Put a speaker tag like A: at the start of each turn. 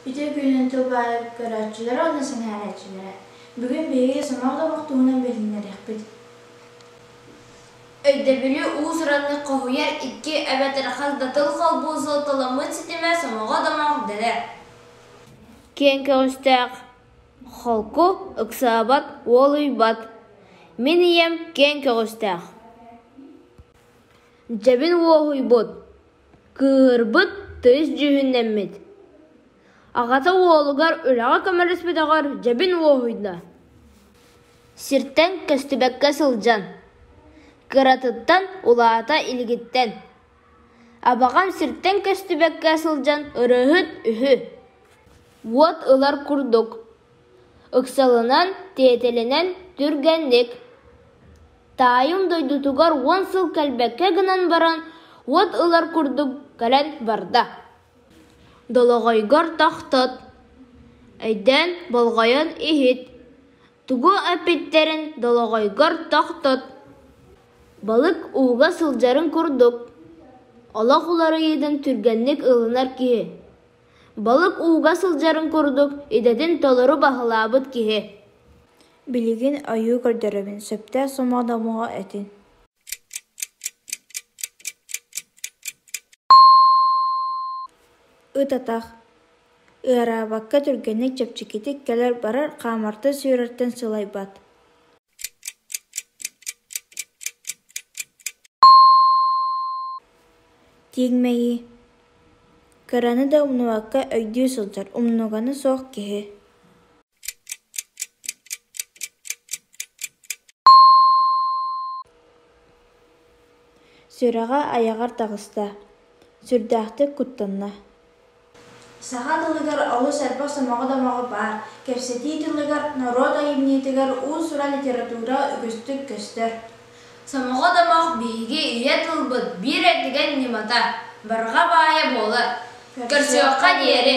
A: Үтүө күнүнэн тыл баайа көрөөччүлэрэ уонна сэҥээрээччилэрэ. Бүгүн биһиги сомоҕо домох туһунан билиһиннэриэхпит.
B: Өйдөбүлү уус-ураннык хоһуйар икки эбэтэр хас да тыл холбуу суолталаммыт ситимэ сомоҕо домох дэнэр.
C: Киэҥ көҕүстээх, холку, ыксаабат, уолуйбат. Мин ийэм киэҥ көҕүстээх. Дьэбин уоһуйбут, кыыһырбыт, тыйыс дьүһүннэммит. Аҕата уолугар үлэҕэ көмөлөспөтөҕөр дьэбин уоһуйда. Сиртэн көстүбэккэ сылдьан, кыратыттан улаата илигиттэн, абаҕам сиртэн көстүбэккэ сылдьан ырыаһыт үһү. Уот ылар курдук, ыксалынан, тиэтэлинэн түргэнник. Таайым дойдутугар 10 сыл кэлбэккэ гынан баран, уот ылар курдук кэлэн барда. Долоҕойгор тохтот, өйдөөн болҕойон иһит, тугу эппиттэрин долоҕойгор тохтот. Балык ууга сылдьарын курдук, олох уларыйыытын түргэнник ылынар киһи. Балык ууга сылдьарын курдук идэтин толору баһылаабыт киһи.
A: Билигин ойуу көрдөрөбүн, сөптөөх сомоҕо домоҕо этин. Ыт атах, ыараабакка түргэнник чэпчэкитик кэлэр-барар, хаамартан-сүүрэртэн сылайбат. Тииҥ мэйии, кыраны да умнубакка өйдүү сылдьар, умнугана суох киһи. Сүрэҕэ айаҕар таҕыста, сүрдээхтик куттанна. Саха тылыгар олус элбэх сомоҕо домоҕо баар, кэпсэтии тылыгар, норуот айымньытыгар уус-уран литература үгүстүк көстөр.
B: Сомоҕо домох биһиги ийэ тылбыт биир этигэн ньымата, барҕа баайа буолар. Көрсүөххэ диэри!